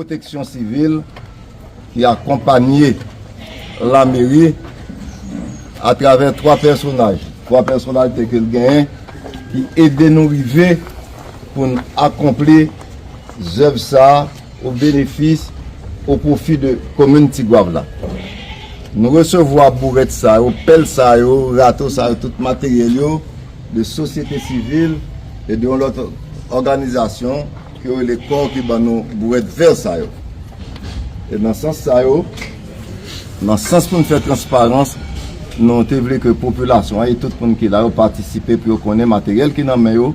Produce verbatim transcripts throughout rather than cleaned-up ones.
Pwoteksyon sivil ki akonpanye lameri atravè twa pèsonaj, twa pèsonalite ke l genyen ki ede nou rive pou n akonpli zèv sa a o benefis, o pwofi de komin Tigwav la. Nou resevwa bourèt sa yo, pèl sa yo, rato sa yo, tout materyèl yo de sosyete sivil e de yon lòt òganizasyon ki rele kò ki ban nou bourèt vè sa yo. E nan sans sa yo, nan sans pou n fè transparans, nou te vle ke popilasyon an e tout moun ki la yo patisipe pou yo konnen materyèl ki nan men yo,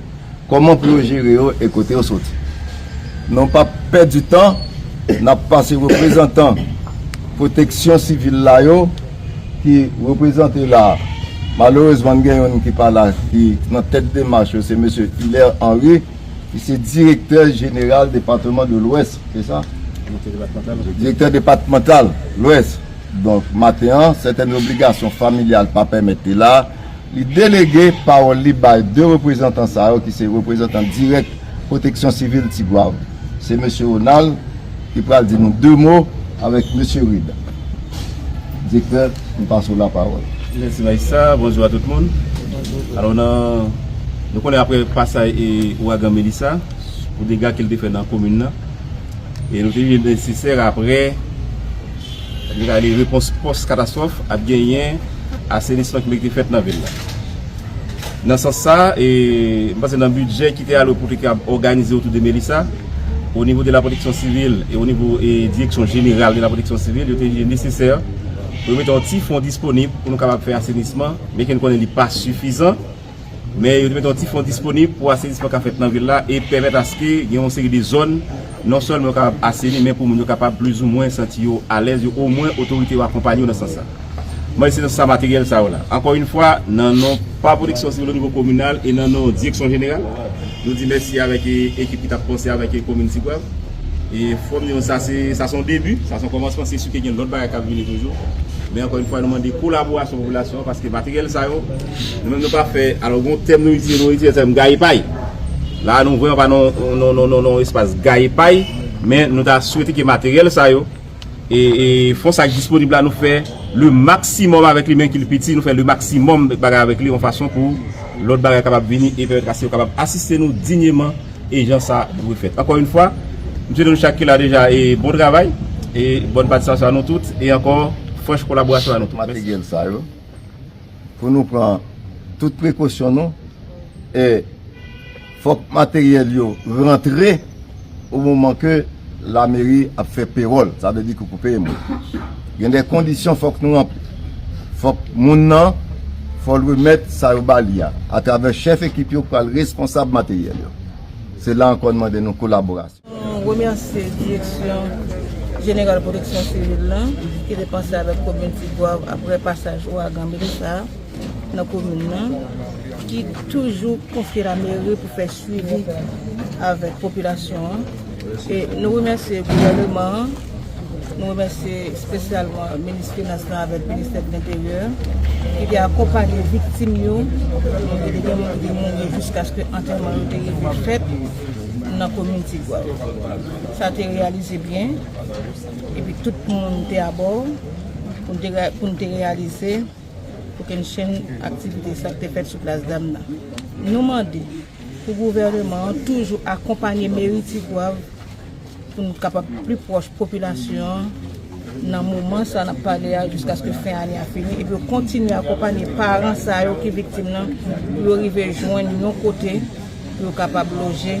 kòman pou yo jere yo e kote yo soti. Nou p ap pèdi tan, n ap pase reprezantan pwoteksyon sivil la yo ki reprezante la. Malerezman, n gen youn ki pa la, ki nan tèt demach yo, se mesye Hilaire Henry, ki se direktè jeneral depatman de Lwès, se sa? Direktè depatmantal Lwès. Donk, maten an, sètèn obligasyon familyal pa pèmèt li la. Li delege pawòl li bay de reprezantan sa yo ki se reprezantan dirèk Pwoteksyon Sivil Tigwav. Se mesye Ronald ki pral di nou de mo avèk mesye Reed. Direktè, nou pase w lapawòl. Mèsi Majistra, bonjou a tout moun. Alò, nan, nou konnen apre pasaj e ouragan Melissa, pou dega ke l te fè nan komin nan, e nou te jije nesesè apre, nou ka rele repons pòs katastwòf, ap genyen asenisman ki mete fèt nan vil la. Nan sans sa, e, m panse nan bidjè ki te alwe pou te ka òganize otou de Melissa, o nivo de la pwoteksyon sivil e o nivo, e, direksyon jeneral de la pwoteksyon sivil, yo te jije nesesè pou yo mete yon ti fon disponib pou nou kapab fè asenisman, byenke nou konnen li pa sifizan, men yo te mete yon ti fon disponib pou asenisman ka fèt nan vil la e pèmèt aske gen yon seri de zòn, non sèlman yo kapab aseni, men pou moun yo kapab plizoumwen santi yo alèz, yo omwen otorite yo akonpanye yo nan sans sa. Mwen, se nan sa materyèl sa yo la. Ankò yon fwa, nan non pa pwoteksyon sivil o nivo kominal e nan non direksyon jeneral, nou di mèsi avèk, e, ekip ki t ap panse avèk, e, komin Tigwav. E fò m di nou, sa se, sa se yon debi, sa se yon kòmansman, se si ke gen lòt bagay k ap vini toujou. Men ankò yon fwa, nou mande kolaborasyon popilasyon an, paske materyèl sa yo, nou menm nou pa fè, alò, gen yon tèm nou itilize, nou itilize tèm gaye pay. La, nou vrèman pa nan, nan, nan, nan, nan espas gaye pay, men nou ta swete ke materyèl sa yo, e, e fon sa k disponib la, nou fè le maksimòm avèk li, men ki l piti, nou fè le maksimòm bagay avèk li, yon fason pou lòt bagay kapab vini e pèmèt aske yo kapab asiste nou dinyeman e jan sa dwe fèt. Ankò yon fwa, m swete nou chak ki la deja e bon travay e bòn patisipasyon a nou tout e ankò franch kolaborasyon a nou tout. Materyèl sa yo, pou nou pran tout prekosyon nou, e fòk materyèl yo rantre o moman ke lameri ap fè pewòl, sa vle di ke pou peye moun. Gen de kondisyon fòk nou ranpli. Fòk moun nan, fò l remèt sa yo ba li a, atravè chèf ekip yo k pral responsab materyèl yo. Se la ankò n mande nou kolaborasyon. Nou remèsye Direksyon Jeneral Pwoteksyon Sivil la, ki te panse avèk komin Tigwav apre pasaj ouragan Melissa nan komin nan, ki toujou konfye lameri pou fè swivi avèk popilasyon an. E nou remèsye gouvèneman an, nou remèsye espesyalman minis finans lan avèk ministè de lenteryè, ki te akonpanye viktim yo, ki te gen moun ki te mouri jiskaske antèman yo te rive fèt nan komin Tigwav. Sa te reyalize byen, epi tout moun te abò pou n te re-, pou n te reyalize pou ke n chenn aktivite sa k te fèt sou Plas Dam nan. Nou mande pou gouvèneman an toujou akonpanye meri Tigwav pou n kapab pli pwòch popilasyon an nan moman sa n ap pale a, jiskaske fen ane a fini, epi yo kontinye akonpanye paran sa yo ki viktim nan pou yo rive jwenn yon kote pou yo kapab loje.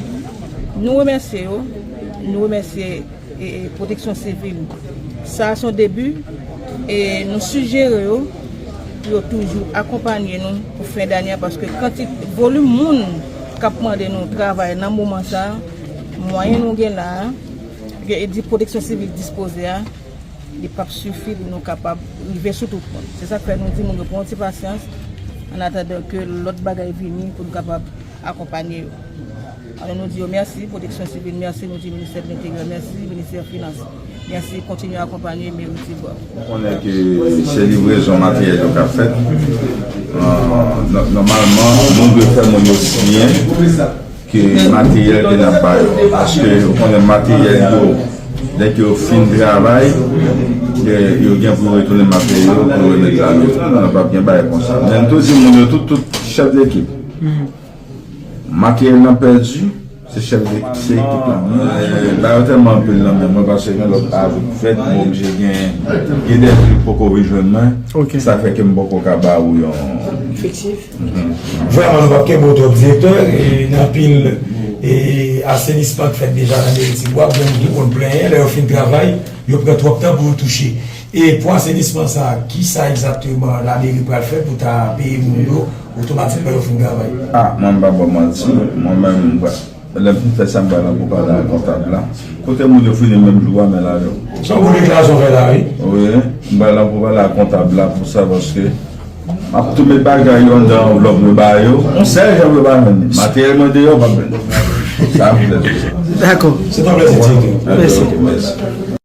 Nou remèsye yo, nou remèsye e, e, pwoteksyon sivil. Sa a se yon debi, e nou sijere yo pou yo toujou akonpanye nou pou fen dane a, paske kantite, volim moun k ap mande nou travay nan moman sa a, mwayen nou gen la a, gen, e di pwoteksyon sivil dispoze a, li p ap sifi pou nou kapab rive sou tout moun. Se sa k fè nou di moun yo pran yon ti pasyans, an atandan ke lòt bagay vini pou nou kapab akonpanye yo. Alò, nou di yo mèsi, Pwoteksyon Sivil mèsi, nou di Ministè de Lenteryè mèsi, Ministè Finans mèsi, kontinye akonpanye meri Tigwav. Ou konnen ke se livrezon materyèl yo k ap fèt. An, nò-, nòmalman, nou dwe fè moun yo siyen ke materyèl ke n ap ba yo. Paske ou konnen materyèl yo, Lè ke yo fin travay, yo gen pou yo retounen mache yo, pou yo remèt la. Nan p ap gen bagay konsa. Men m tou di moun yo, tout, tout chèf dekip. Materyèl nan pèdi, se chèf dekip, se ekip la. Bagay yo tèlman anpil nan men mwen, paske gen lòt avi k fèt, mwen oblije gen, gen de jou poko vin jwenn mwen. Sa fè ke m poko ka ba ou yon. Vrèman, nou p ap kenbe w twòp, direktè. E, gen anpil, e, asenisman k fèt deja nan meri Ti Bwa. Gen moun ki konn plenyen, lè yo fin travay, yo pran twòp tan pou yo touche. E pou asenisman sa a, kisa egzakteman lameri pral fè pou ta peye moun yo otomatikman yo fin travay? A, mwen, m pa ba w manti. Mwen menm, m pa, lè m fin fè sa, m pral nan pou pale ak kontab la. Kote moun yo fini menm jou a, men lajan. Se yon bon deklarasyon w fè la, wi. Wi, m pral nan pou pale ak kontab la pou sa, paske m ap tou met bagay yo anndan anvlòp yo ba yo. Yon sèl jan pou yo pa jwenn li. Materyèl mwen deyò, p ap jwenn li. Sa m vle di. Dakò. Se yon plèzi, direktè. Mèsi. Ok, mèsi.